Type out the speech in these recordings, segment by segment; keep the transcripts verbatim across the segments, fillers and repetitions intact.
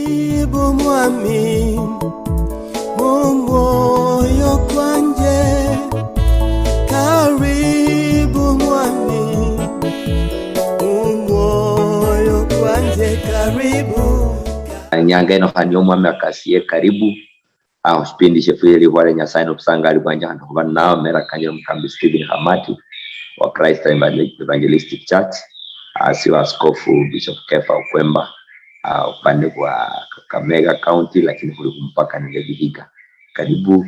Karibu mwami, mumwoyo kwanje. Karibu mwami, mumwoyo kwanje, karibu. Inyanga ino khandi omwami akasiye karibu. Aho shipindi shefu ye lihwa lya Nyasaye nobusangali bwanje khandi khuba ninawe mera kanje omukambi Stephen Khamati wa Christ Evangel- Evangelistic Church, asi wa Askofu Bishop Kefa Okwemba, ah, obupande bwa Kakamega County, lakini khuli khumupaka nende Vihiga. Karibu,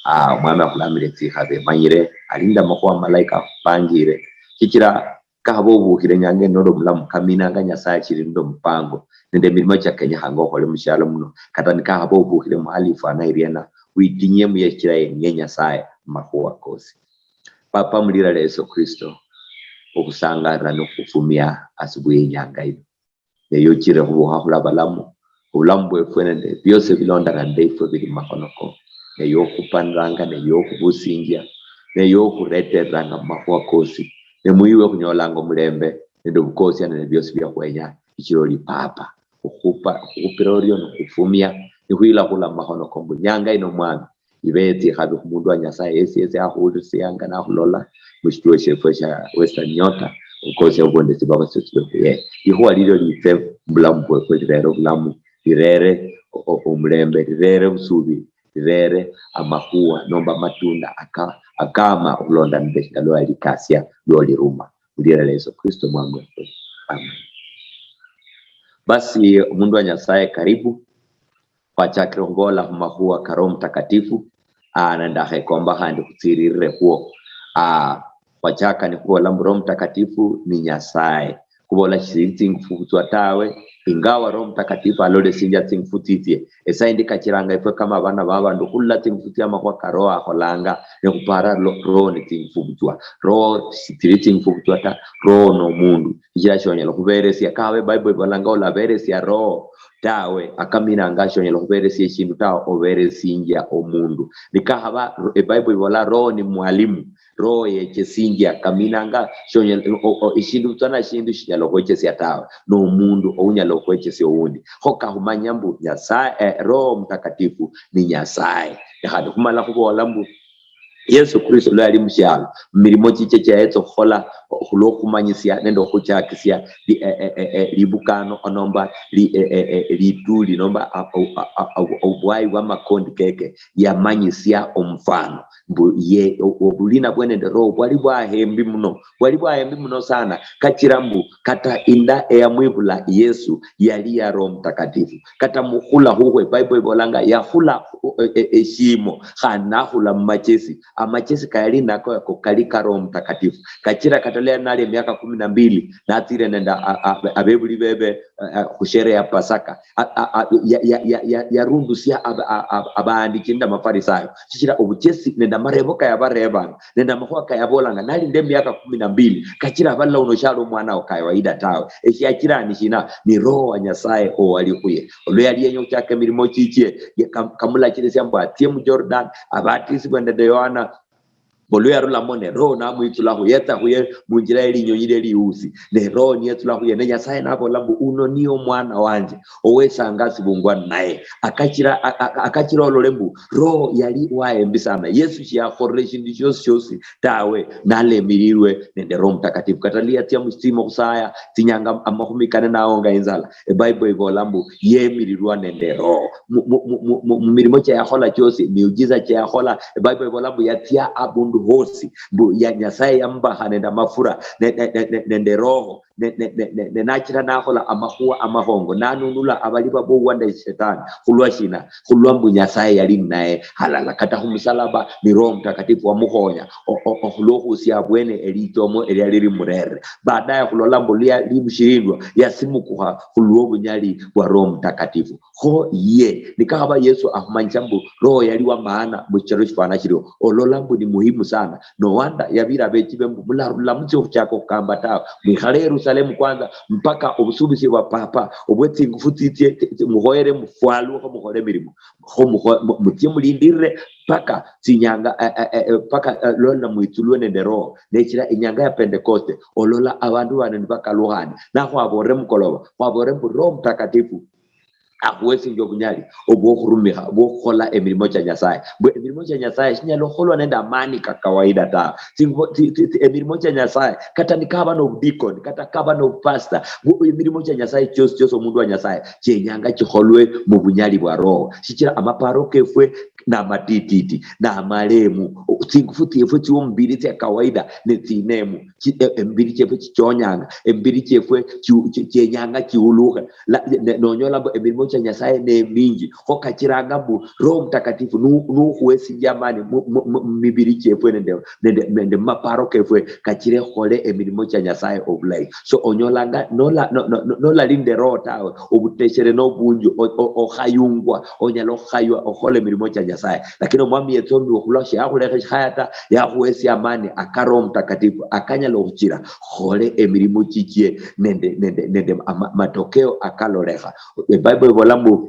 ah, omwami akhulamire tsikhabi emanyire, alinde amakhuwa malayi kakhupangire, shichira kakhaba obukhire nyanga ino noli omulamu, kaminanga Nyasaye achiri nende omupango nende emirimo chia kenyekhanga okhole mushialo muno. Kata nikakhaba obukhire muhali ifwana iriena, witinye muye shichira yeniye Nyasaye mumakhuwa kosi. Papa, mulira lya Yesu Kristo, okhusangalira nokhufumia asubuhi yenyanga ino. Ne yochire khubuha khuli abalamu, obulamu bwefwe nende biosi ebilondana nende ifwe bili mumakhono ko. Ne yokhupaniranga, ne yokhubusinjia, ne yokhuretereranga mumakhuwa kosi. Ne muiwe khunyolanga omulembe nende obukosia nende biosi bia khwenya, ichira oli Papa. Khukhupa, khukhupira orio nikhufumia, nikhwila khula mumakhono ko mbu nyanga ino Mwami, ibe yetsikhabi khumundu wa Nyasaye yesi yesi akhulisianga nakhulola mushituo shiefwe shia Western Nyota, okosia obwondesi bwabo siosi bwe khuye. Likhuwa lilio liitse mubulamu bwefwe, lirere obulamu, lirere o- o- omulembe, lirere obusubi, lirere amakhuwa nomba amatunda aka- akama okhulonda nende eshilalo yalikasia lwoliruma. Mulira lya Yesu Kristo Mwami wefwe. Amen. Basi omundu wa Nyasaye, karibu. Khwachakire khuboola khumakhuwa ka Roho Mutakatifu, ah, nende akhekomba khandi khutsiririre khwo. Ah, khwachaka nikhuboola mbu Roho Mutakatifu ni Nyasaye. Khuboola shitsili tsingufu butswa tawe, ingawa Roho Mutakatifu alolesinjia tsingufu tsitsie. Esaa yindi kachiranga ifwe kama abana ba bandu khulula tsingufu tsia makhuwa ka Roho akholanga, ne khupara lo- Roho ni tsingufu butswa. Roho shitsili tsingufu butswa ta, Roho no mundu. Shichira shonyala khuberesia, kabe Bible ibolanga olaberesia Roho tawe, akaminanga shonyala khuberesia eshindu tawe, oberesinjia omundu. Nikakhaba e Bible ibola Roho ni mwalimu, Roho yechesinjia, kaminanga shonyala o- o- eshindu butswa na shindu shinyala okhwechesia tawe, nomundu ounyala okhwechesia oundi. Kho kakhumanya mbu Nyasaye, eh, Roho Mutakatifu ni Nyasaye. Ne khandi khumala khubola mbu Yesu Kristo lwa yali mushialo, mumirimo chiche chia yetsa okhukhola khulwokhumanyisia nende okhuchakisia li- eh, eh, eh, eh, libukano onomba li- eh, eh, eh, lituli nomba a- a- a- a- obwayi bwa makondi keke, yamanyisia omufano mbu ye o- obulina bwe nende Roho bwali bwahembi muno, bwali bwahembi muno sana, kachira mbu kata inda eyamwibula Yesu yali ya Roho Mutakatifu. Kata mukhula khukwe, Bible ibolanga yakhula e- e- eshimo, khandi nakhula mumachesi. Amachesi kayali nako yako kali ka Roho Mutakatifu. Kachira kata lwa yali nali emiaka kumi na mbili, natsire nende a- a- abebuli bebe, eh, eh, khusherehe ya Pasaka, a- a- a- ya- ya- ya- ya- yarundusia aba- a- a- abaandiki nende Amafarisayo, shichira obuchesi nende amarebo kayabarebanga nende amakhuwa kayabolanga nali nende emiaka kumi na mbili, kachira abalala uno shali omwana wa kawaida tawe. Eshiachira ni shina? Ni Roho wa Nyasaye owali khuye. Olwa yali yenya khuchaka emirimo chichie, ye- kam- kamulachiresia mbu atsie mu Jordan, abatisibwe nende Yohana. Olwa yarulamo ne Roho namwitsulakhu, yetsa khuye munjira yelinyonyi leliusi. Ne Roho niyetsula khuye, ne Nyasaye nabola mbu, "Uno niye omwana wanje, owesangasibungwa naye." Akachira, a- a- akachira olole mbu Roho yali wahembi sana. Yesu shiyakholere eshindu shiosi shiosi tawe nalemirirwe nende Roho Mutakatifu. Kata liyatsia mushitsimo khusaya tsinyanga amakhumi kane naonga inzala, eBible ibola mbu yemirirwa nende Roho. Mu- mu- mu- mu- mu- mumirimo chia yakhola chiosi, miujiza chia yakhola, eBible ibola mbu yatsia abundu hosi, mbu ya Nyasaye yamubakha nende amafura ne- ne- ne- ne- nende Roho, ne- ne- ne- ne- ne- nachira nakhola amakhuwa amakhongo, nanunula abali babouwa nde shetani. Khulwa shina? Khulwa mbu Nyasaye yali ninaye halala. Kata khumusalaba ni Roho Mutakatifu wamukhonya o- o- okhulwa okhusia abwene elitomo eliali limurerere. Baadaye khulola mbu lia- limushirindwa yasimukukha khulwa obunyali bwa Roho Mutakatifu. Kho ye nikakhaba Yesu akhumanyisha mbu Roho yali wa maana mushichelo shifwana shirio, olola mbu ni muhimu sana. No wonder yabira abechibe mbu, "Mularula mutsie okhuchaka okhukamba tawe, mwikhale Yerusalemu kwanza mpaka obusubusi bwa Papa obwe tsingufu tsitsie tsi- mukhoyere mufwalukho mukhole emirimo." Kho mukho- mu- mutsie mulindirire mpaka tsinyanga, eh, eh, eh, eh, mpaka, eh, lwa namwitsulwe nende Roho. Nechira inyanga ya Pentekoste, olola abandu bano nibakalukhane. Nakhwabolere mukoloba, khwabolere mbu Roho Mutakatifu Akhuwesinjia obunyali obwokhurumikha, obwokhukhola emirimo chia Nyasaye. Mbwe emirimo chia Nyasaye shinyala okholwa nende amani ka kawaida tawe. Tsingubo, tsi, tsi, tsi, emirimo chia Nyasaye, kata nikaba nobudikoni, kata kaba nobupastor, mbwe emirimo chia Nyasaye chiosi chiosi, omundu wa Nyasaye, chienyanga chikholwe mubunyali bwa Roho. Shichira amaparo kefwe namatititi, namalemu. Tsingufu tsiefwe tsiomubiri tsia kawaida netsinemu. Chi-, e-, emibiri chiefwe chichonyanga, emibiri chiefwe chi-, chi-, chienyanga chiulukhe. La-, ne-, nonyola mbu emirimo chia Nyasaye neminji, kho kachiranga mbu Roho Mtakatifu nu-, nukhuwesinjia amani mu-, mu-, mu-, mumibiri chiefwe nende, nende, nende mumaparo kefwe, kachire khole emirimo chia Nyasaye obulayi. So onyolanga nola-, no-, no-, no-, nolali nende Roho tawe, obuteshere nobunji, o-, o-, okhayungwa, onyala okhaywa okhola emirimo chia Nyasaye. Lakini Omwami Yesu omiwo khulwa shiyakhulekha eshikhaya ta, yakhuhesia amani aka Roho Mtakatifu akanyala okhuchira khole emirimo chichie nende, nende, nende ama-, matokeo akalolekha. Ebible ibola mbu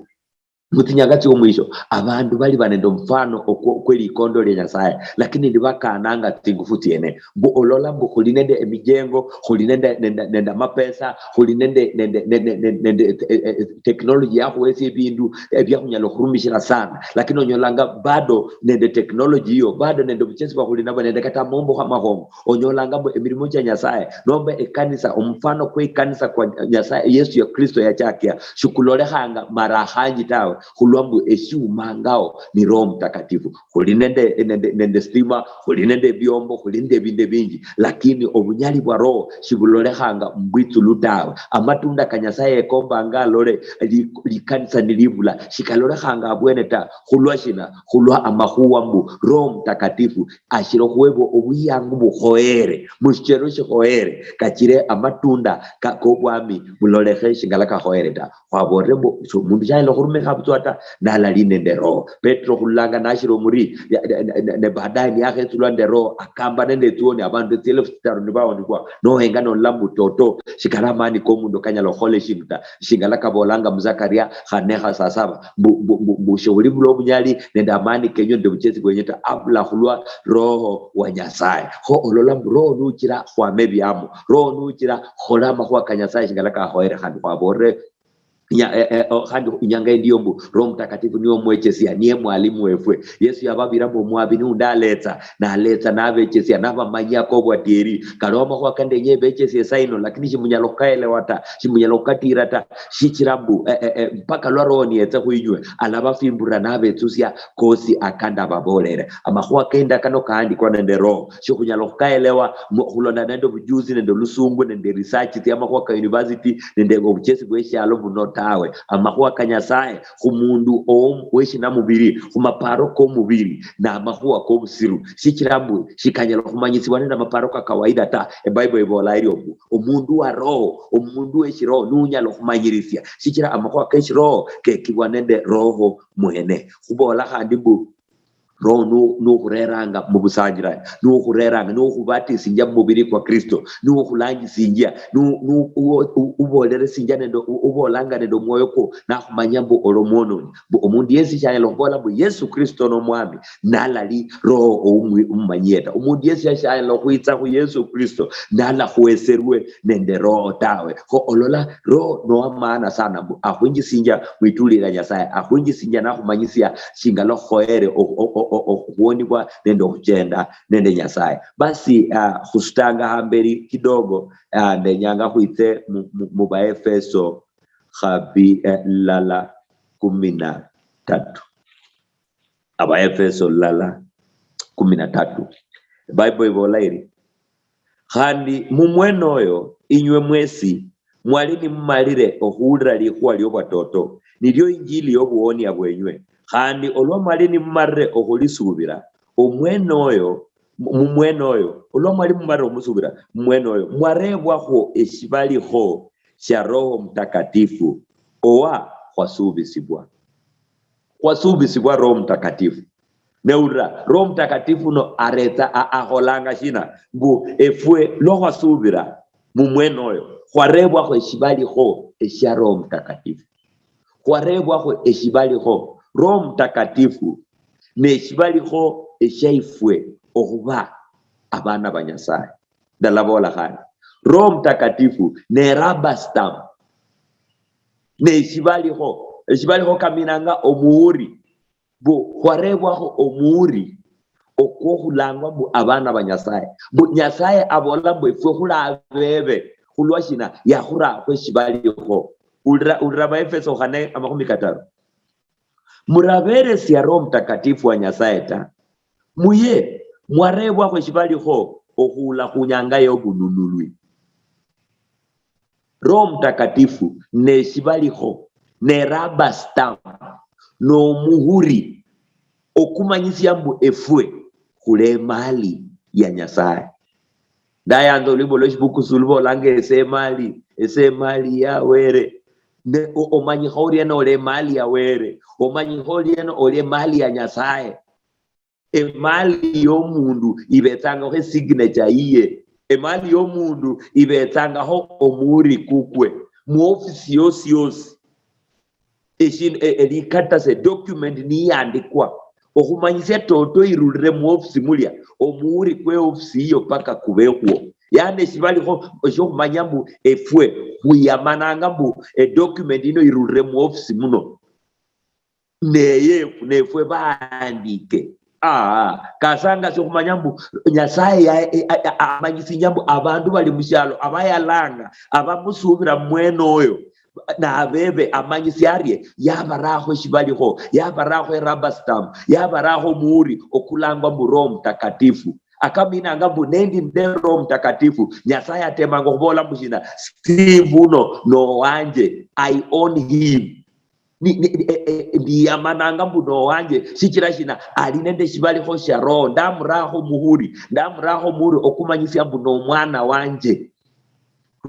mutsinyanga tsiomwisho abandu bali ba nende omufano okwo-, kwe likondo lia Nyasaye, lakini nibakananga tsingufu tsiene. Mbu olola mbu khuli nende emijengo, khuli nende, nende, nende amapesa, khuli nende, nende, nende, nende, nende, eh, eh, technology yakhuhesia ebindu ebiakhunyala okhurumishira sana, lakini onyolanga bado nende technology hiyo, bado nende obuchesi bwa khuli nabo, nende kata mombokho amakhongo, onyolanga mbu emirimo chia Nyasaye nomba ekanisa, omufano kwe ikanisa kwa Nyasaye, Yesu ya Kristo yachakia, shikulolekhanga mara khanji tawe, khulwa mbu eshiumangao ni Roho Mtakatifu. Khuli nende, nende, nende stima, khuli nende ebiombo, khuli nende ebindu ebinji, lakini obunyali bwa Roho shibulolekhanga mbwitsulu tawe. Amatunda ka Nyasaye yekombanga alole li-, likanisa nilibula, shikalolekhanga abwene ta. Khulwa shina? Khulwa amakhuwa mbu Roho Mtakatifu ashira okhuwebwa obuyangu bukhoyere, mushichero shikhoyere, kachire amatunda ka-, kobwami bulolekhe shingala kakhoyere ta. Khwabolere mbu, so, mundu shanyala okhurumikha butswa ta, nalali nende Roho. Petro khulolanga nashira omuri, ya, ne, ne, ne, ne baadaye niyakhetsulwa nende Roho, akamba nende etsioni, abandu etsielefu tsitaru nibaonikwa. Nohenga nolola mbu toto, shikali amani komundu kanyala okhukhola eshindu ta. Shingala kabolanga mu Zakaria khane kha saa saba, mbu, mbu, mbu, mbu shikhuli bula obunyali nende amani kenyu nende obuchesi bwenyu ta, abula khulwa Roho wa Nyasaye. Kho olola mbu Roho nuchira khwama ebiamo, Roho nuchira khola amakhuwa ka Nyasaye shingala kakhoyere, khandi khwabolere Nya-, eh, eh, oh, khandi inyanga endiyo mbu Roho Mtakatifu niye omwechesia, niye mwalimu wefwe. Yesu yababira mbu omwabi niundi aletsa, naletsa nabechesia, nabamanyia kobwatieri. Kali amakhuwa kandenya ebechesie esaino, lakini shimunyala okhukaelewa ta, shimunyala okhukatira ta, shichira mbu, eh, eh, eh, mpaka lwa Roho niyetsa khwinywe, alabafimbura nabetsusia kosi akanda babolere. Amakhuwa kenda kano kaandikwa nende Roho. Shikhunyala okhukaelewa mu-, khulonda nende obujuzi nende olusungu nende research tsia amakhuwa ka university nende obuchesi bweshialo buno tawe. Amakhuwa ka Nyasaye khumundu owo-, weshinamubiri, khumaparo komubiri, namakhuwa kobusiru. Shichira mbu shikanyala okhumanyisibwa nende amaparo ka kawaida ta. Ebible ibola irio mbu omundu wa Roho, omundu weshiroho nunyala okhumanyirisia. Shichira amakhuwa keshiroho kekibwa nende Roho mwene. Khubola khandi mbu Roho nu-, nukhureranga mubusanjirani, nukhureranga, nukhubatisinjia mumubiri kwa Kristo, nukhulanjisinjia, nu-, nu-, uwo-, u-, uboleresinjia nende, u-, ubolanga nende omwoyo kwo, nakhumanya mbu oli omwononi. Mbu omundu yesi shanyala okhubola mbu Yesu Kristo nomwami, nalali Roho oumwi-, omumanyie ta. Omundu yesi shanyala okhwitsa khu Yesu Kristo, nalakhweserwe nende Roho tawe. Kho olola, Roho nowa maana sana mbu akhwinjisinjia mwituli lia Nyasaye, akhwinjisinjia nakhumanyisia shingala okhoyere o-, o-, o-, o-, okhuonibwa nende okhuchenda nende Nyasaye. Basi, ah, khusutanga hamberi kidogo, ah, ndenyanga khwitse mu, mu, mu Baefeso khabi-, eh, lala kumi na tatu. Abaefeso lala kumi na tatu. Bible ibola iri, "Khandi mumwenoyo inywe mwesi mwali nimumalire okhuwulira likhuwa liobwatoto, nilio injili yobuwonia bwenywe. Khandi olwa mwali nimumalire okhulisuubira, omwenoyo, mu-, mumwenoyo, olwa mwali mumalire okhumusuubira, mumwenoyo, mwarebwakhwo eshibalikho shia Roho Mutakatifu, owa khwasuubisibwa." Khwasuubisibwa Roho Mutakatifu. Neulira, Roho Mutakatifu no aretsa, a-, akholanga shina? Mbu efwe lwa khwasuubira mumwenoyo, khwarebwakho eshibalikho eshia Roho Mutakatifu. Khwarebwakho eshibalikho. Roho Mutakatifu neshibalikho eshiaifwe okhuba abana ba Nyasaye. Ndalabola khandi, Roho Mutakatifu ne rubber stamp. Neshibalikho Eshibalikho kaminanga omuuri, mbu khwarebwakho omuuri okwokhulangwa mbu abaana ba Nyasaye. Mbu Nyasaye abola mbu efwe khuli abebe, khulwa shina? Yakhurakho eshibalikho. Ulira, ulira Baefeso khane amakhumi kataru. Muraberesia Roho Mtakatifu wa Nyasaye ta, muye mwarebwakho eshibalikho okhuula khunyanga yobununulwi. Roho Mtakatifu neshibalikho, ne rubber stamp, nomuhuri okumanyisia mbu efwe khuli emali ya Nyasaye. Ndayanza olwimbo lweshibukusu lubolanga, "Ese emali, ese emali ya Were." Ne o-, omanyikha oriena oli emali ya Were? Omanyikha oriena oli emali ya Nyasaye? Emali yomundu ibetsangakho esignature yiye. Emali yomundu ibetsangakho omuuri kukwe. Muofisi yosi yosi, eshindu, e-, elikatasi, edocument niyandikwa okhumanyisia toto irulire muofisi mulia, omuuri kwe ofisi yiyo paka kubekhwo. Yani eshibalikho eshokhumanya mbu efwe khuyamananga mbu edocument yino irulire muofisi muno. Neye, nefwe baandike. Aa, kasanga syokhumanya mbu Nyasaye ya-, e-, a-, a-, amanyisinya mbu abandu bali mushialo abayalanga, abamusubira mwene oyo, nabebe amanyisia arie? Yabarakho eshibalikho, yabarakho erubber stamp, yabarakho omuuri okulangwa mbu Roho Mtakatifu. Akaminanga mbu nendi nde Roho Mtakatifu, Nyasaye atemanga okhubola mbu shina? Steve uno nowanje, I own him. Ni, ni, e, e, ndiyamananga mbu nowanje, shichira shina? Ali nende eshibalikho shia Roho. Ndamurakho muhuri, ndamurakho muhuri okumanyisia mbu nomwana wanje.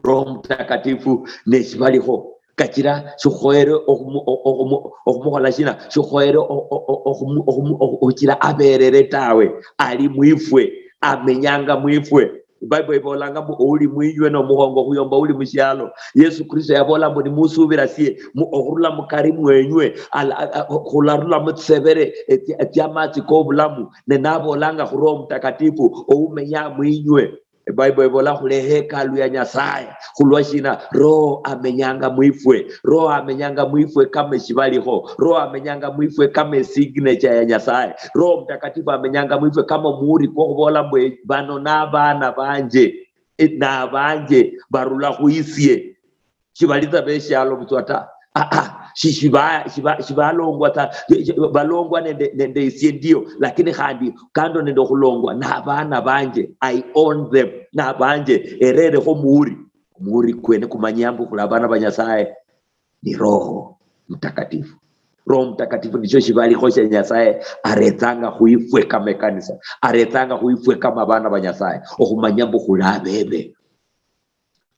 Roho Mtakatifu neshibalikho, kachira shikhoyere okhumu-, o-, okhumu-, okhumukhola shina? Shikhoyere o-, o-, o-, okhumu-, okhumu-, okhu-, okhuchira aberere tawe. Ali mwifwe, amenyanga mwifwe. Bible ibolanga mbu, "Ouli mwinywe nomukhongo khuyomba uli mushialo." Yesu Kristo yabola mbu, "Nimusubira sie, mu-, okhurula mukari mwenywe, ala-, a-, a-, khularula mutsisebere etsia, etsia amatsi kobulamu." Ne nabolanga khu Roho Mtakatifu oumenya mwinywe. Ebible ibola khuli ehekalu ya Nyasaye. Khulwa shina? Roho amenyanga mwifwe. Roho amenyanga mwifwe kama eshibalikho. Roho amenyanga mwifwe kama esignature ya Nyasaye. Roho Mtakatifu amenyanga mwifwe kama omuuri kwokhubola mbu, "Bano nabaana banje, e, nabanje, barula khwisie." Shibalitsa beshialo butswa ta. Ah, ah, shi-, shiba-, shiba-, shibalongwa ta. Shi-, shi-, balongwa nende, nende isie ndio, lakini khandi kando nende okhulongwa, nabaana banje, I own them, nabanje, ererekho muuri. Muuri kwene kumanyia mbu khuli abaana ba Nyasaye ni Roho Mtakatifu. Roho Mtakatifu nisho shibalikho shia Nyasaye aretsanga khwifwe kama ekanisa, aretsanga khwifwe kama abaana ba Nyasaye, okhumanya mbu khuli abebe.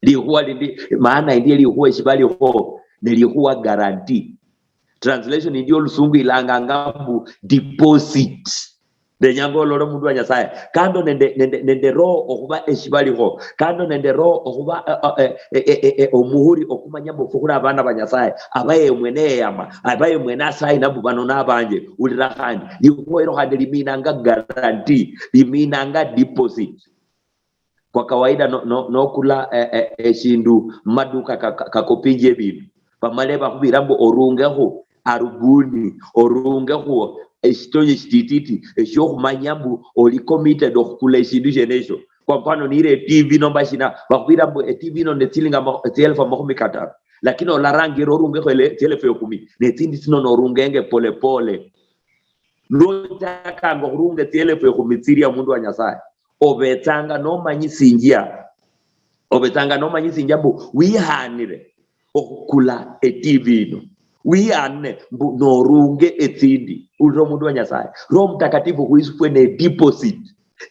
Likhuwa lindi, maana indi elikhuwa eshibalikho, ne likhuwa guarantee. Translation indi olusungu ilanganga mbu deposit. Ndenyanga olole omundu wa Nyasaye. Kando nende, nende, nende Roho okhuba eshibalikho, kando nende Roho okhuba, eh, eh, omuhuri okumanya mbu fwe khuli abana ba Nyasaye, abaye mwene eyama, abaye mwene asayina mbu bano nabanje. Ulira khandi, likhuwa elo khandi liminanga guarantee, liminanga deposit. Kwa kawaida no-, no-, nokula, eh, eh, eshindu mumaduka ka-, ka-, kakopinjia ebindu, bamale bakhubira mbu orungekhu arubuni, orungekhu eshitonye shitititi eshokhumanya mbu oli committed okhukula eshindu shienesho. Kwa mfano, nire T V nomba shina, bakhubira mbu e T V ino ne tsilingi ama-, tsielefu amakhumi kataru, lakini olarangira orungekho ele-, tsielefu ekhumi, ne tsindi tsino norungenge pole pole. Nochakanga okhurunga etsielefu ekhumi tsilia, omundu wa Nyasaye, obetsanga nomanyisinjia, obetsanga nomanyisinjia mbu wihanire okhukula e T V ino, wihanire mbu norunge etsindi. Ulira omundu wa Nyasaye, Roho Mtakatifu khwisifwe ne deposit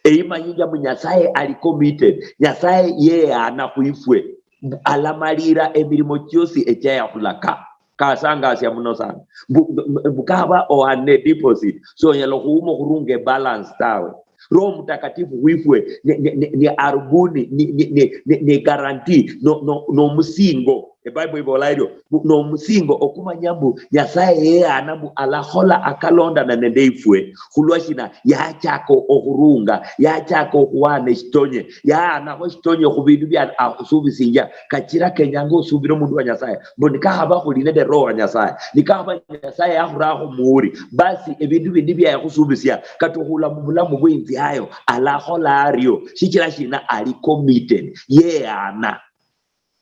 eyimanyinjia mbu Nyasaye ali committed, Nyasaye yeyana khwifwe, mbu alamalira emirimo chiosi echiayakhulaka. Kasangasia muno sana. Mbu, mbu, mbu kaba owane deposit, sonyala okhuuma okhurunga ebalance tawe. Roho Mtakatifu khwifwe ni, ni, ni, ni arubuni, ni, ni, ni, ni, ni guarantee, no, no, nomusingo. Ebible ibola irio, mbu nomusingo okumanya mbu Nyasaye yeyana mbu alakhola akalondana nende ifwe. Khulwa shina? Yachaka okhurunga, yachaka okhuhana eshitonye, yahanakho eshitonye khubindu bia akhusubisinjia. Kachira kenyanga osubire omundu wa Nyasaye, mbu nikakhaba khuli nende roho wa Nyasaye, nikakhaba Nyasaye yakhurakho muhuri, basi ebindu bindi bia yakhusubisia, kata okhula mubulamu bweinziayo, alakhola ario. Shichira shina? Ali committed, yeyana.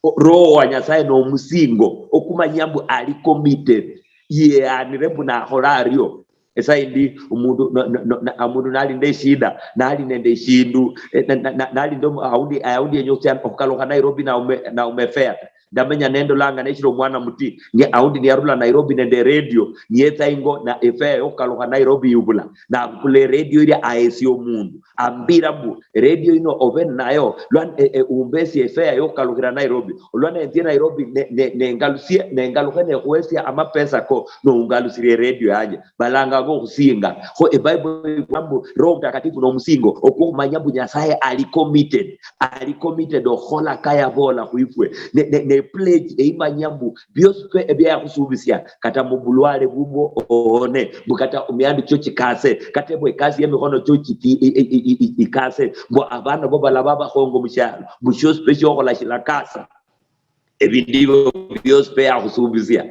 O-, Roho wa Nyasaye nomusingo okumanya mbu ali committed, yeyanire mbu nakhola ario. Esaa yindi omundu no-, no-, no-, na-, omundu nali nende eshida, nali nende eshindu, eh, na-, na-, na-, nali nende omu-, aundi, aundi yenya okhukalukha Nairobi naume, naume fare ta. Ndamenya nendolanga neshiri omwana muti, ni aundi niyarula Nairobi nende radio, niyetsa ingo na efare yokhukalukha Nairobi yubula. Nabukula eradio iria ahesia omundu. Ambira mbu, "Eradio ino obe ninayo, lwa, e, e, umbesie efare yokhukalukhira Nairobi. Olwa nenzie Nairobi, ne, ne, nengalusie, nengalukhe nekhuhesia amapesa ko, noungalusiria eradio yanje." Balanganga okhusinga. Kho eBible ibola mbu Roho Mtakatifu nomusingo okwokhumanya mbu Nyasaye ali committed, ali committed okhukhola kayabola khwifwe. Ne, ne, ne pledge eyimanya mbu biosi pe ebiayakhusubisia, kata mubulwale bubwo oone, mbu kata miandu chio chikase, kata mbu ekasi yemikhono chio chiti-, i-, i-, i-, i-, ikase, mbu abana bo balaba abakhongo mushialo, mbu shiosi pe shiokhola shilakasa. Ebindu ebio biosi pe yakhusubisia.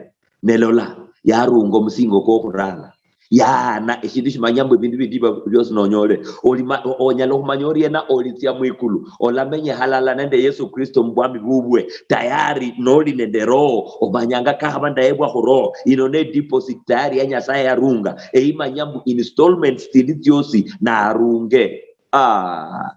Ne lola, yarunga omusingo kwokhuranga. Yaana eshindu shimanya mbu ebindu bindi biba biosi nonyole. Oli ma-, o-, onyala okhumanya oriena olitsia mwikulu. Olamenya halala nende Yesu Kristo mubwami bubwe. Tayari noli nende roho. Omanyanga kakhaba ndayebwa khu roho. Ino ne deposit tayari ya Nyasaye yarunga. Eyimanya mbu installments tsindi tsiosi narunge. Ah.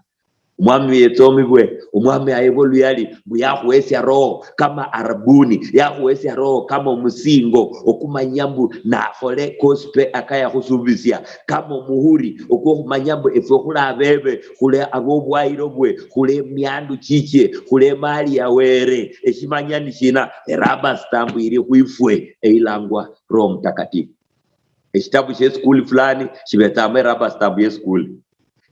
Omwami yetsomibwe, Omwami ayebwe oluyali, mbu yakhuhesia roho kama arabuni, yakhuhesia roho kama omusingo, okumanya mbu nakhole kosi pe akayakhusubisia, kama omuhuri okwokhumanya mbu efwe khuli abebe, khuli abobwayiro bwe, khuli emiandu chichie, khuli emali ya Were. Eshimanya ni shina? Eraba stamp iri khwifwe eyilangwa Roho Mtakatifu. Eshitabu shie school fulani shibetsamo eraba stamp ye school.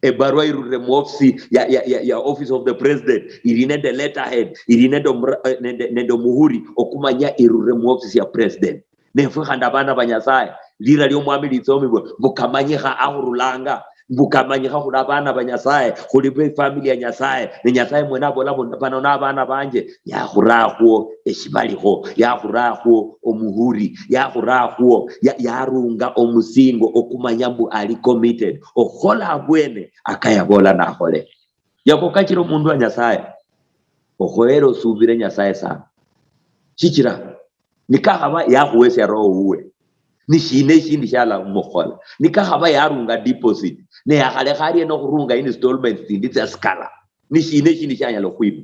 Ebarua irurire mu ofisi ya, ya, ya, ya office of the president, iri nende letterhead, iri nende omura-, eh, nende, nende omuhuri okumanya irurire mu office ya president. Nefwe khandi abana ba Nyasaye, lira liomwami litsomibwe, mbu kamanyikha akhurulanga, mbu kamanyikha khuli abana ba Nyasaye, khuli be family ya Nyasaye, ne Nyasaye mwene abola mbu, "Bano nabana banje." Yakhurakhwo eshibalikho, yakhurakhwo omuhuri, yakhurakhwo ya-, yarunga omusingo okumanya mbu ali committed okhukhola abwene akayabola nakhole. Yako kachira omundu wa Nyasaye, okhoyere osubire Nyasaye sana. Shichira nikakhaba yakhuhesia roho wuwe, nishina eshindi shiala mukhola? Nikakhaba yarunga deposit, ne yakhalekha arie nokhurunga installments tsindi tsia sikala, nishina eshindi shianyala okhwiba?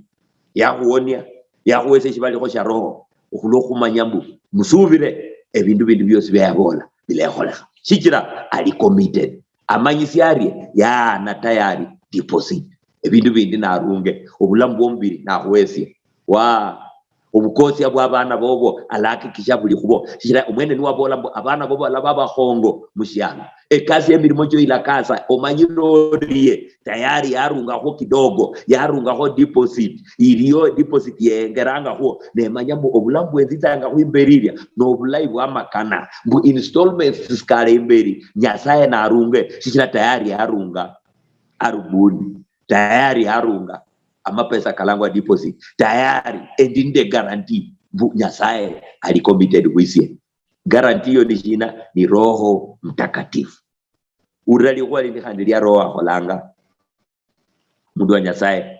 Yakhuwonia, yakhuhesia eshibalikho shia roho, okhulwa okhumanya mbu musubire ebindu bindi biosi biayabola bilekholekha. Shichira ali committed. Amanyisia arie? Yaana tayari deposit. Ebindu bindi narunge, obulamu bwomubiri nakhuhesia. Wa, obukosia bwa abana bobo alahakikisha buli khubo. Shichira omwene niwabola mbu abana bobo balaba abakhongo mushialo. Ekasi yemirimo chio ilakasa, omanyire orie? Tayari yarungakho kidogo, yarungakho deposit. Iliyo deposit yeyengerangakhwo, nemanya mbu obulamu bwenzitsangakho imberi ilia nobulayi bwamakana, mbu installments tsisikale imberi, Nyasaye narunge, shichira tayari yarunga arubuni, tayari yarunga amapesa kalangwa deposit, tayari endi nde guarantee mbu Nyasaye ali committed khwisie. Guarantee iyo ni shina? Ni Roho Mtakatifu. Urira likhuwa lindi khandi lia Roho akholanga. Mundu wa Nyasaye,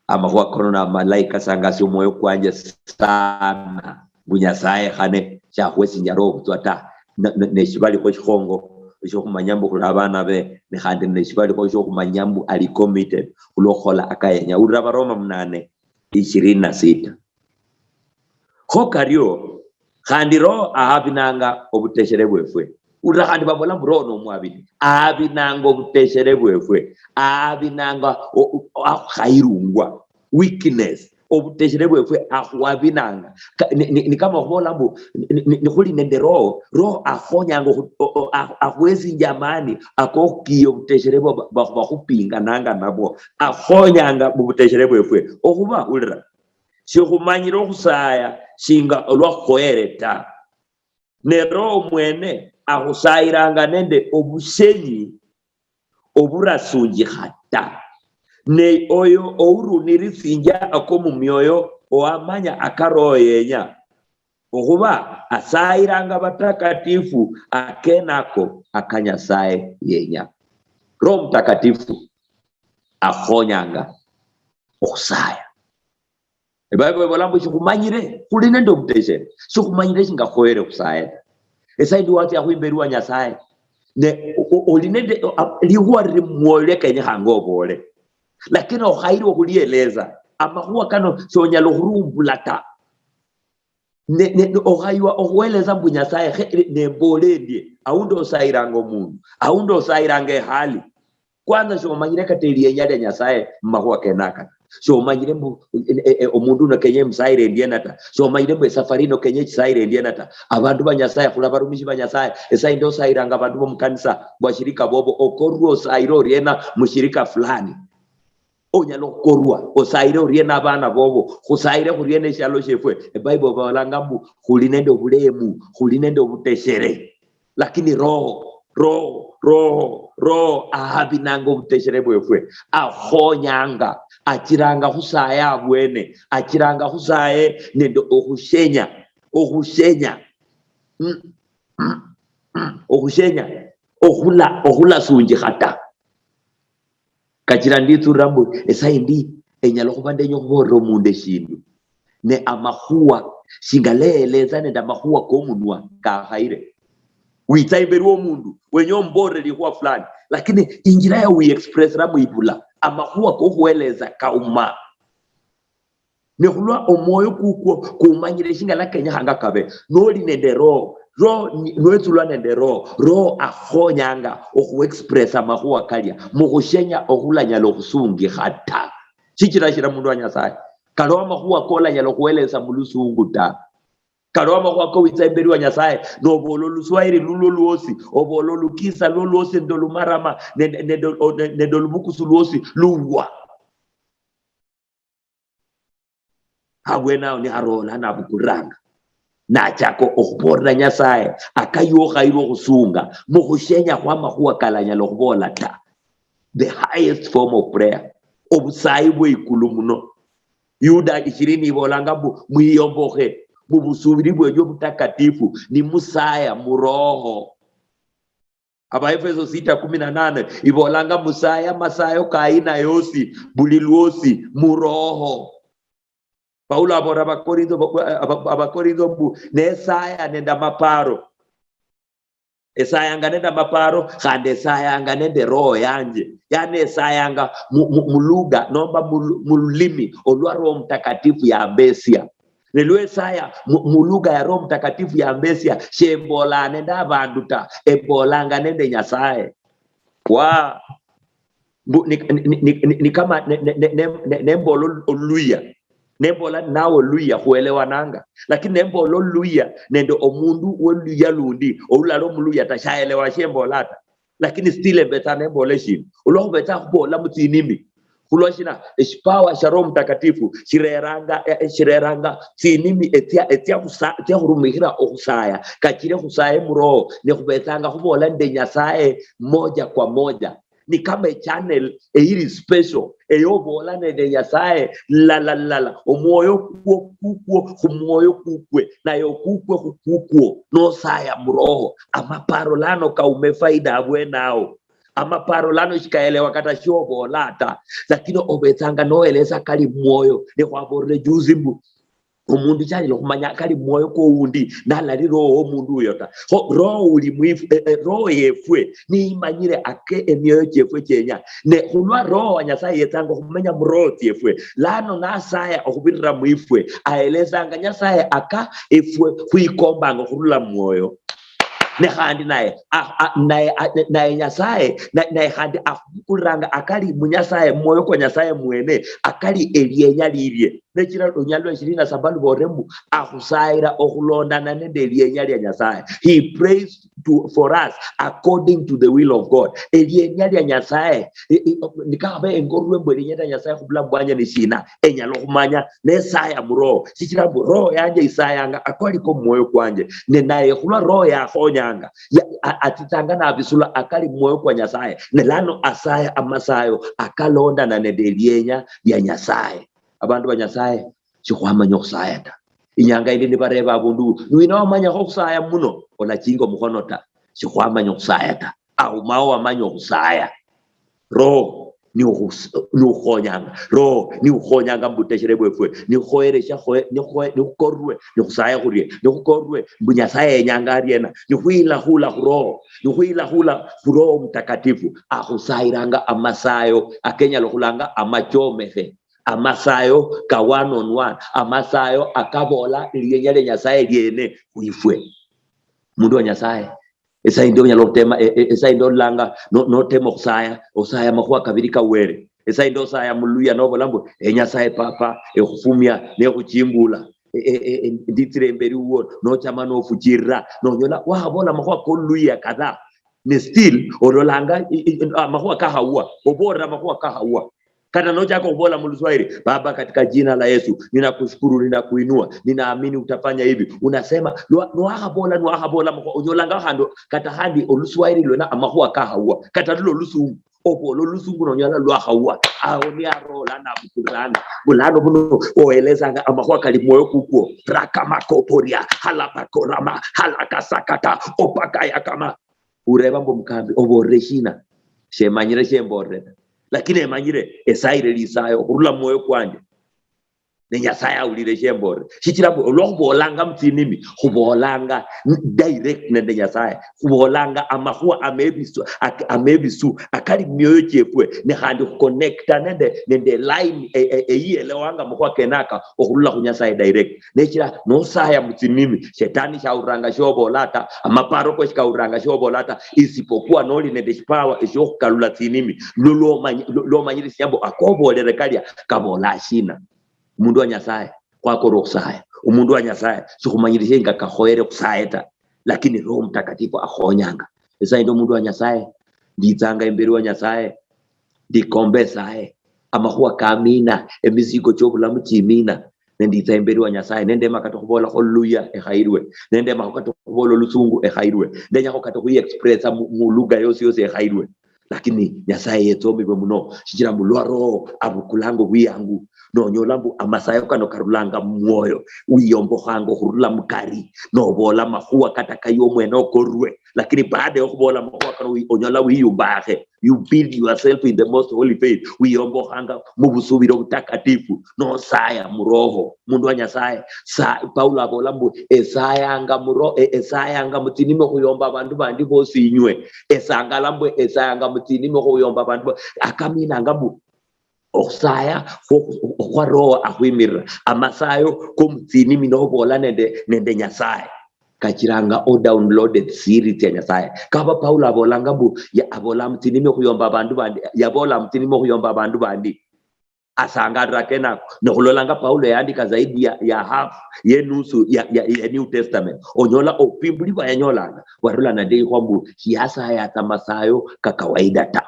amakhuwa kano namalayi, kasangasia omwoyo kwanje sana, mbu Nyasaye khane shakhuhesinja Roho butswa ta. Ne, ne, neshibalikho shikhongo shiokhumanya mbu khuli abana be, ne khandi neshibalikho shiokhumanya mbu ali committed khulwokhukhola akayenya. Urira Baroma munane ishirini na sita. Kho kario, khandi Roho ahabinanga obuteshere bwefwe. Urira khandi babola mbu Roho nomwabini. Ahabinanga obuteshere bwefwe. Ahabinanga o-, o-, akhayirungwa. Weakness. Obuteshere bwefwe akhwabinanga. Ka-, ni, ni, ni kama okhubola mbu, ni, ni, ni, nikhuli nende Roho, Roho akhonyanga okhu-, o-, o-, akh-, akhwesinja amani akokhukiya obuteshere bwa-, ba-, bakhupingananga nabwo. Akhonyanga mubuteshere bwefwe. Okhuba, ulira, Shikhumanyire okhusaya shinga olwa khukhoyere ta. Ne Roho mwene akhusayiranga nende obushenyi oburasunjikha ta. Ne oyo ourunirisinjia ako mumioyo owamanya aka Roho yenya, okhuba asayiranga batakatifu akenako aka Nyasaye yenya. Roho Mutakatifu akhonyanga okhusaya. Ebible ibola mbu, "Shikhumanyire, khuli nende obuteshere, shikhumanyire shinga khoyere khusaye ta." Esaindi watsia khwimberi wa Nyasaye, ne o-, o-, oli nende, o-, a-, likhuwa lili mumwoyo lia kenyekhanga obole, lakini okhayirwe okhulieleza. Amakhuwa kano shonyala okhurumbula ta. Ne, ne, ne okhaywa okhueleza mbu, "Nyasaye, khe, ne mbole endie." Aundi osayiranga omundu, aundi osayiranga ehali, kwanza shomanyire kata elienya lia Nyasaye mumakhuwa kenaka. Shomanyire mbu, e, e, e, omundu uno kenya emusayire endiena ta. Shomanyire mbu esafari ino kenya ekisayire endiena ta. Abandu ba Nyasaye, khula barumishi ba Nyasaye, esaindi osayiranga abandu bomukanisa, bwashirika bobo, okorwa osayire oriena mushirika fulani. Onyala okhukorwa osayire oriena abana bobo, khusayire khuriena eshialo shiefwe. Ebible babolanga mbu, "Khuli nende obulemu, khuli nende obuteshere." Lakini Roho, Roho, Roho, Roho ahabinanga obuteshere bwefwe, akhonyanga, achiranga khusaya abwene, achiranga khusaye nende okhushenya, okhushenya, mm, mm, mm, okhushenya, okhula-, okhulasunjikha ta. Kachira nditsulira mbu, esaindi enyala okhuba ndenya okhubolera omundu eshindu, ne amakhuwa shingaleeleza nende amakhuwa komunwa kakhayire. Witsa imberi womundu, wenya omubolere likhuwa fulani, lakini injira ya wiexpressiramo ibula, amakhuwa kokhueleza kauma. Ne khulwa omwoyo kukwo kumanyire shinga lakenyekhanga kabe, noli nende Roho, Roho ni-, nwetsulwa nende Roho, Roho akhonyanga okhuexpressa amakhuwa kalia mukhushenya okhulanyala okhusungikha ta. Shichira shira mundu wa Nyasaye, kaliho amakhuwa kolanyala okhuelesa mulusungu ta. Kaliho amakhuwa kowitsa imberi wa Nyasaye nobola oluswahili lulwo lwosi, obola olukisa lwo lwosi, nende olumarama, nende, nende, nende olubukusu lwosi luwa. Habwenaho niharoola nabukuliranga, nachaka okhuboolera Nyasaye akayukhayirwa okhusunga mukhushenya khwamakhuwa kalanyala okhubola ta. The highest form of prayer, obusayi bweikulu muno. Yuda ishirini ibolanga mbu, "Mwiyombokhe mubusubiri bwenyu obutakatifu, nimusaya muroho." Abaefeso sita kumi na nane ibolanga, "Musaya amasayo ka aina yosi, buli lwosi, muroho." Paulo abolera Abakorintho, Aba-, Abakorintho mbu, "Nesaya nende amaparo." Esayanga nende amaparo, khandi esayanga nende roho yanje. Yani esayanga mu, mu, mu lugha nomba mu lu-, mu lulimi olwa Roho Mutakatifu yambesia. Ne lwesaya mu, mu lugha ya Roho Mutakatifu yambesia, shembolanga nende abandu ta, embolanga nende Nyasaye. Wa, mbu, ni, ni, ni, ni, ni kama ne, ne, ne, ne, ne, nembola ol-, oluluya. Nembola nawe oluluya, khuelewananga. Lakini nembola oluluya nende omundu woluluya lundi, olulala omuluya ta, shaelewa shembola ta. Lakini still embetsa nembola eshindu. Olwa khubetsa khubola mutsinimi. Khulwashina? Eshipawa shia Roho Mutakatifu shireranga, eh, shireranga tsinimi etsia, etsia khusa-, etsia khurumikhira okhusaya. Kachire khusaye muroho, ne khubetsanga khubola nende Nyasaye moja kwa moja. Ni kama echannel eyiri special, eyobola nende Nyasaye lala lala, omwoyo kukwo kukwo khumwoyo kukwe, naye okukwe khukukwo, nosaya muroho. Amaparo lano kaume faida abwenawo. Amaparo lano shikaelewa kata shiobola ta, lakini obetsanga noelesa kali mwoyo. Nikhwabolire juzi mbu omundu shanyala okhumanya kali mwoyo kwo wundi nalali roho womundu uyo ta. Kho roho uli mwifwe, eh, eh, roho yefwe niyimanyire ake emioyo chiefwe chienya. Ne khulwa Roho wa Nyasaye yetsanga okhumenya muroho chiefwe, lano nasaya okhubirira mwifwe, aelesanga Nyasaye aka efwe khwikombanga okhurula mwoyo. Ne khandi naye, a-, a-, naye, a-, naye Nyasaye, na-, naye khandi akhubukuliranga akali mu Nyasaye, mwoyo kwa Nyasaye mwene, akali elienya lilie. Nechira lunyali lwa ishirini na saba lubolere mbu akhusayira okhulondana nende elienya lia Nyasaye. He prays to, for us according to the will of God. Elienya lia Nyasaye, i-, i-, nikakhaba engorwe mbu elienya lia Nyasaye khubulamu bwanje ni shina, enyala okhumanya nesaya muroho, shichira mbu roho yanje isayanga akali komwoyo kwanje, ne naye khulwa roho yakhonyanga, ya-, a-, atitanga nabisula akali mwoyo kwa Nyasaye, ne lano asaya amasayo akalondana nende elienya lia Nyasaye. Abandu ba Nyasaye, shikhwamanya okhusaya ta. Inyanga yindi nibareba abundu, "Niwina wamanyakho okhusaya muno?" Olachinga omukhono ta. Shikhwamanya okhusaya ta. Aumao wamanya okhusaya. Roho ni ukhus-, ni ukhonyanga. Roho ni ukhonyanga mubuteshere bwefwe. Ni ukhoyeresha khoe-, ni ukhoe-, ni ukhukorwe, ni khusaya khurie, ni ukhukorwe mbu Nyasaye yenyanga ariena. Ni khwilakhula khu Roho, ni khwilakhula khu Roho Mtakatifu. Akhusayiranga amasayo akenyala khulanga amachomekhe. Amasayo ka one on one, amasayo akabola elienya lia Nyasaye liene khwifwe. Mundu wa Nyasaye, esaindi onyala okutema, e-, e-, esaindi olanga no-, notema okhusaya, osaya amakhuwa kabiri ka Wele. Esaindi osaya muluya nobola mbu, "E Nyasaye Papa, ekhufumia nekhuchingula. E-, e-, e-, e-, nditsira imberi wuwo," nochama nofuchirira, nonyola wakhabola amakhuwa koluluya kadhaa. Ne still ololanga i-, i-, amakhuwa kakhauwa, obolera amakhuwa kakhauwa. Kata nochaka okhubola mu Luswahili, "Baba, katika jina la Yesu, ninakushukuru, ninakuinua, ninaamini utafanya hivi." Unasema, nwa-, nwakhabola, nwakhabola, mukho-, onyolanga khandi, kata khandi Oluswahili lwena amakhuwa kakhauwa, kata lulo Olusungu. Obola Olusungu nonyola lwakhauwa, awo niarola nabukulanga. Bulano buno oelezanga amakhuwa kali mwoyo kukwo, rakamakoporia, halapakorama, halakasakata, opakayakama. Ureba mbu, "Mukambi, oborere shina?" Shemanyire shemborere ta. Lakini emanyire esayire lisayo okhurula mumwoyo kwanje. Ne Nyasaye awulire shemborere. Shichira mbu olwokhubolanga mutsinimi, khubolanga n-, direct nende Nyasaye. Khubolanga amakhuwa amebisu, ak-, amebisu, akali mumioyo chiefwe. Ne khandi khuconnecta nende, nende line e-, e-, eyielewanga amakhuwa kenaka okhurula khu Nyasaye direct. Nechira nosaya mutsinimi, shetani shawuliranga shobola ta, amaparo ko shikawuliranga shobola ta, isipokuwa noli nende shipawa eshokhukalula tsinimi, lwo lwomanyi-, lwo-, lwomanyirisia mbu akobolere kalia kabola shina. Omundu wa Nyasaye, khwakora okhusaya. Omundu wa Nyasaye, shikhumanyirisia nga kakhoyere khusaye ta, lakini Roho Mtakatifu akhonyanga. Esaindi omundu wa Nyasaye, nditsanga imberi wa Nyasaye, ndikomba esaye, amakhuwa kamina, emisigo chiobulamu chimina, nenditsa imberi wa Nyasaye, nendema kata okhubola hallelujah, ekhayirwe, nendema kata okhubola olusungu, ekhayirwe, ndenyakho kata okhuyi expressa mu, mu lugha yosi yosi, ekhayirwe. Lakini Nyasaye yetsomibwe muno, shichira mbu lwa Roho abukulanga obwiyangu, nonyola mbu amasayo kano karulanga mumwoyo, wiyombokhanga okhurula mukari, nobola amakhuwa kata kaye omwene okorwe. Lakini baada yokhubola amakhuwa kano, wi-, onyola wiyumbakhe. You build yourself in the most holy faith. Wiyombokhanga mubusubiro butakatifu, nosaya muroho. Mundu wa Nyasaye, sa-, Paulo abola mbu, "Esayanga muro-, e-, esayanga mutsinimi okhuyomba abandu bandi bosi inywe. Esangala mbu esayanga mutsinimi okhuyomba abandu bo-," akaminanga mbu okhusaya khwo-, okhwa Roho akhwimirira. Amasayo komutsinimi nobola nende, nende Nyasaye. Kachiranga o downloaded siri tsia Nyasaye. Kaba Paulo abolanga mbu, ya-, abola mutsinimi okhuyomba abandu bandi, yabola mutsinimi okhuyomba abandu bandi. Asangalira kenako. Nokhulolanga Paulo yandika zaidi ya, ya half, ye nusu ya, ya, ya New Testament. Onyola obupimbuli bwa yanyolanga, bwarula nende ikhwa mbu, shiyasaya tsa masayo ka kawaida ta.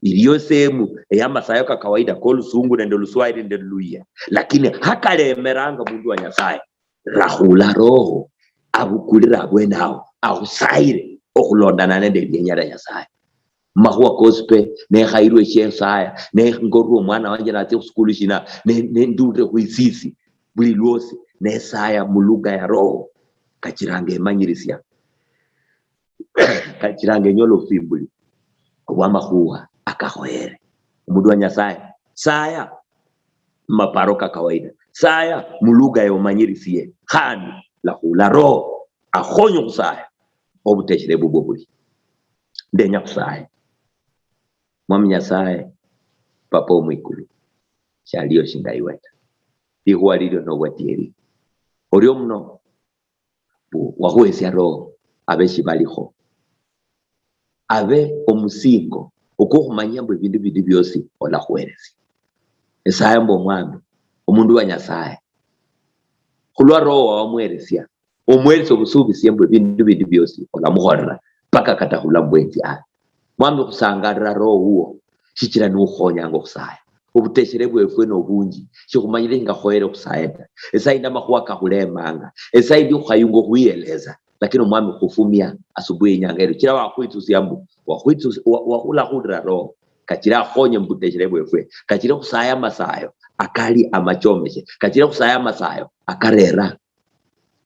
Iliyo sehemu ya masayo ka kawaida, ko lusungu nende luswahili nende luluya. Lakini hakalemeranga mundu wa Nyasaye, rakhula roho, abukulire abwene awo, akhusayire okhulondana nende lienya lia Nyasaye. Makhuwa kosi pe, nekhayirwe eshesaya, nengorwe omwana wanje natsia khusukulu shina, ne-, nendulire khwisisi, buli lwosi, nesaya mulugha ya roho, kachiranga emanyirisia, kachiranga enyola obufimbuli obwamakhuwa akakhoyere. Omundu wa Nyasaye, saya mumaparo ka kawaida, saya mulugha yomanyirisiye, khandi lakhula roho akhonye okhusaya obuteshere bubwo buli. Ndenya khusaya. Mwami Nyasaye, Papa omwikulu, shaliyo shinga iwe ta. Likhuwa lilio nobwatieri. Orio muno, mbu wakhuhesia Roho, abe shibalikho. Abe omusingo okwokhumanyia mbu ebindu bindi biosi olakhuheresia. Esaya mbu Omwami, omundu wa Nyasaye. Khulwa Roho wawamweresia, omweresia obusubisie mbu ebindu bindi biosi olamukholera, paka kata khulwa mubwenzi aye. Mwami, khusangalira Roho wuwo, shichira niukhonyanga okhusaya. Obuteshere bwefwe nobunji, shikhumanyire nga khoyere okhusaya ta. Esaa yindi amakhuwa kakhulemanga, esaa yindi khukhayunga okhwiyeleza, lakini Omwami khufumia asubuhi inyanga ero, chira wakhwitsusia mbu, wakhwitsusia, wa-, wakhulakhulira Roho, kachira akhonye mubuteshere bwefwe, kachira khusaya amasayo akali amachomeshe, kachira khusaya amasayo akarera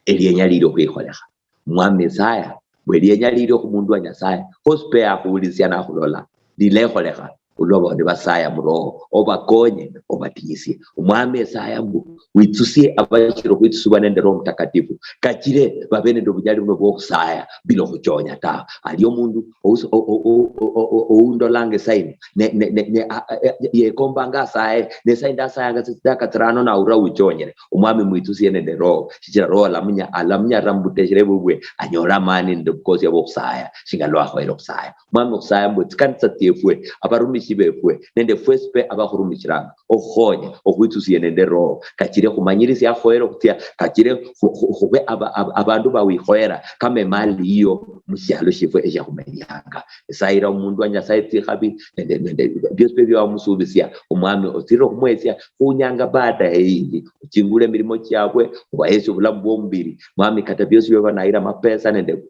elienya lili okhwikholekha. Mwami Isaya, bwe lienya lilio khumundu wa Nyasaye, hosi pe akhuwulisia nakhulola, lilekholekha, olwa bali basaya mu Roho, obakonye, obatinyisie. Omwami Isaya mbu, witsusie abashiri okhwitsusibwa nende Roho Mutakatifu, kachire babe nende obunyali buno bwokhusaya bila okhuchonya tawe. Ali omundu ous-, o-, o-, oundolanga esaini, ne, ne, ne, ne, a, a, a, yekombanga asaye, ne esaindi asayanga tsitaka tsirano naura wichonyere. Omwami mwitsusie nende Roho, shichira Roho alamunya-, alamunyarira mubuteshere bubwe, anyole amani nende obukosia bwokhusaya, shinga lwakhoyere okhusaya. Mwami, okhusaya mbu tsikanisa tsiefwe, abarumishi befwe, nende fwesi pe abakhurumishiranga, okhukhonya, okhwitsusie nende Roho, kachire khumanyire siakhoyere okhutsia, kachire khu-, khu-, khube aba-, aba-, abandu bawikhoyera kama emali yiyo mushialo shiefwe eshiakhumenyanga. Esayira omundu wa Nyasaye tsikhabi, nende, nende biosi pe bia wamusubisia, Omwami otsirire okhumwesia khunyanga baada eyindi, ochingule emirimo chiabwe, obahesie obulamu bwomubiri. Mwami, kata biosi bia banayira amapesa nende,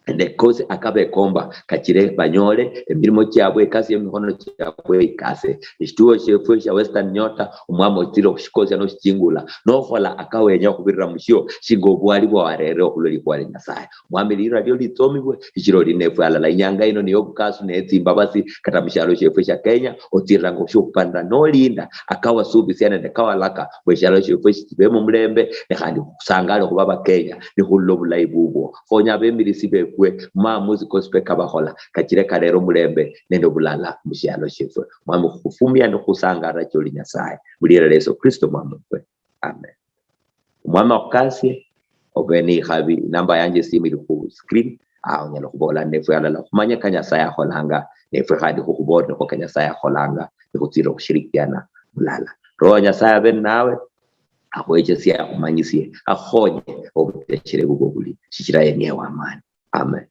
nende kosi akabekomba, kachire banyole emirimo chiabwe, ekasi yemikhono chiabwe ikase. Eshituo shiefwe shia Western Nyota, Omwami otsire okhushikosia noshichingula, nokhola akawenya okhubirira mushio, shinga obwali bwawarere okhulwa likhuwa lia Nyasaye. Mwami, lira lio litsomibwe, shichira oli nefwe alala. Inyanga ino niyo obukasu ne tsimbabasi, kata mushialo shiefwe shia Kenya, otsiranga oshiokhupanda nolinda akawasubisia nende kawalaka, bwe eshialo shiefwe shibemo mulembe, ne khandi khusangale khuba Abakenya, nikhulula obulayi bubwo. Khonya abemirisi befwe, maamusi kosi pe kabakhola, kachire karera omulembe nende obulala mushialo shiefwe. Mwami, khukhufumia nikhusangalira choli Nyasaye, mulira lia Yesu Kristo Mwami wefwe. Amen. Omwami akhukasie, obe ni ikhabi, inamba yanje esimu ili khu screen, ah, onyala khubola nefwe halala, khumanye ka Nyasaye akholanga, nefwe khandi khukhubolerekho ka Nyasaye akholanga, nikhutsire okhushirikiana bulala. Roho wa Nyasaye abe nawe, akhwechesie, akhumanyisie, akhonye obuteshere bubwo buli, shichira yeniye wamani. Amen.